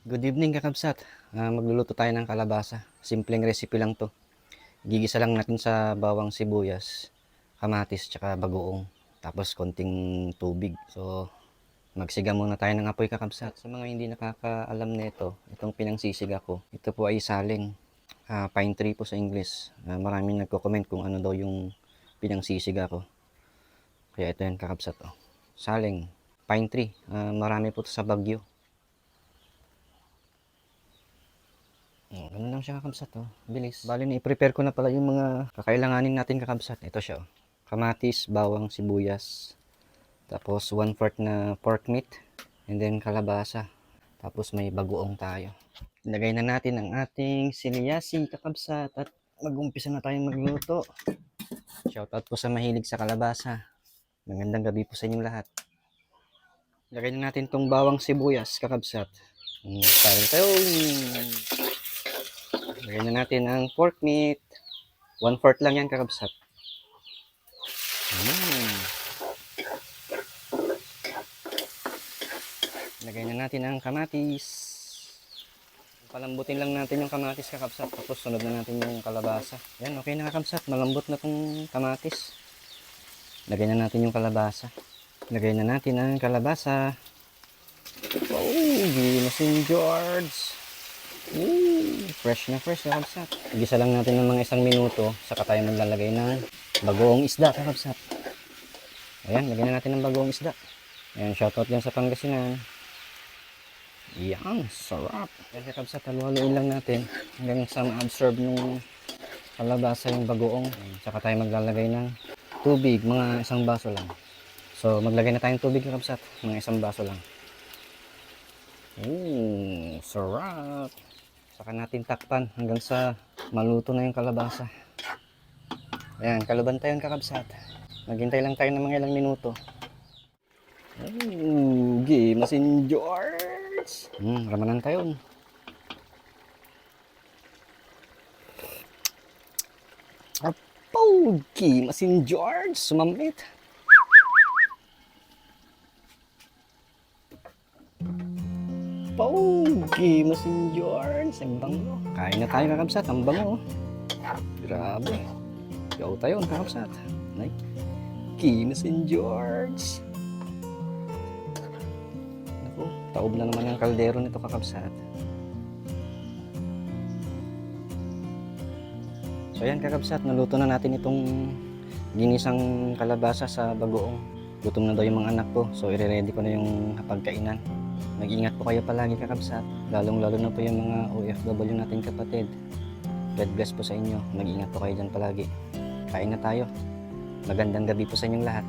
Good evening kakabsat. Magluluto tayo ng kalabasa. Simpleng recipe lang to. Gigisa lang natin sa bawang sibuyas, kamatis, tsaka bagoong. Tapos konting tubig. So, magsiga muna tayo ng apoy kakabsat. Sa mga hindi nakakaalam nito, itong pinangsisiga ko, ito po ay saling. Pine tree po sa English. Maraming nagko-comment kung ano daw yung pinangsisiga ko. Kaya ito yan kakabsat. Oh. Saling, pine tree. Marami po to sa Baguio. Ganun lang siya kakabsat, oh. Bilis. Bali na i-prepare ko na pala yung mga kakailanganin natin kakabsat. Ito siya, oh. Kamatis, bawang, sibuyas. Tapos 1/4 na pork meat. And then kalabasa. Tapos may bagoong tayo. Ilagay na natin ang ating siliyasi kakabsat. At mag-umpisa na tayong magluto. Shoutout po sa mahilig sa kalabasa. Magandang gabi po sa inyong lahat. Ilagay na natin tong bawang sibuyas kakabsat. Tayo. Lagyan na natin ang pork meat. 1/4 lang yan kakabsat. Lagay na natin ang kamatis. Palambutin lang natin yung kamatis kakabsat. Tapos sunod na natin yung kalabasa. Yan, okay na kakabsat. Malambot na tong kamatis. Lagay na natin yung kalabasa. Lagay na natin ang kalabasa. Oh, St. George. Fresh na kakabsat. Igisa lang natin ng mga 1 minuto. Saka tayo maglalagay ng bagoong isda kakabsat. Ayan, lagyan na natin ng bagoong isda. Ayan, shoutout dyan sa Pangasinan. Yan, sarap. Ayan kakabsat, haluhaluin lang natin hanggang sa ma-absorb ng kalabasa yung bagoong. Ayan, saka tayo maglalagay ng tubig, mga 1 baso lang. So, maglagay na tayong tubig kakabsat, mga 1 baso lang. Sarap. Saka natin takpan hanggang sa maluto na yung kalabasa. Ayan, kaluban tayo kakabsat. Maghintay lang tayo ng mga ilang minuto. St. George. Ramanan tayo. Pogi, St. George. Sumamit. Pogi, St. George. Ang bango. Kain na tayo kakabsat. Ang bango. Grabe. Yaw tayo kakabsat. St. George. Naku, taob na naman ang kaldero nito kakabsat. So ayan kakabsat, naluto na natin itong ginisang kalabasa sa bagoong. Gutom na daw yung mga anak ko, so i-ready ko na yung hapagkainan. Mag-ingat po kayo palagi kakabsat, lalong-lalo na po yung mga OFW natin kapatid. God bless po sa inyo, mag-ingat po kayo dyan palagi. Kain na tayo. Magandang gabi po sa inyong lahat.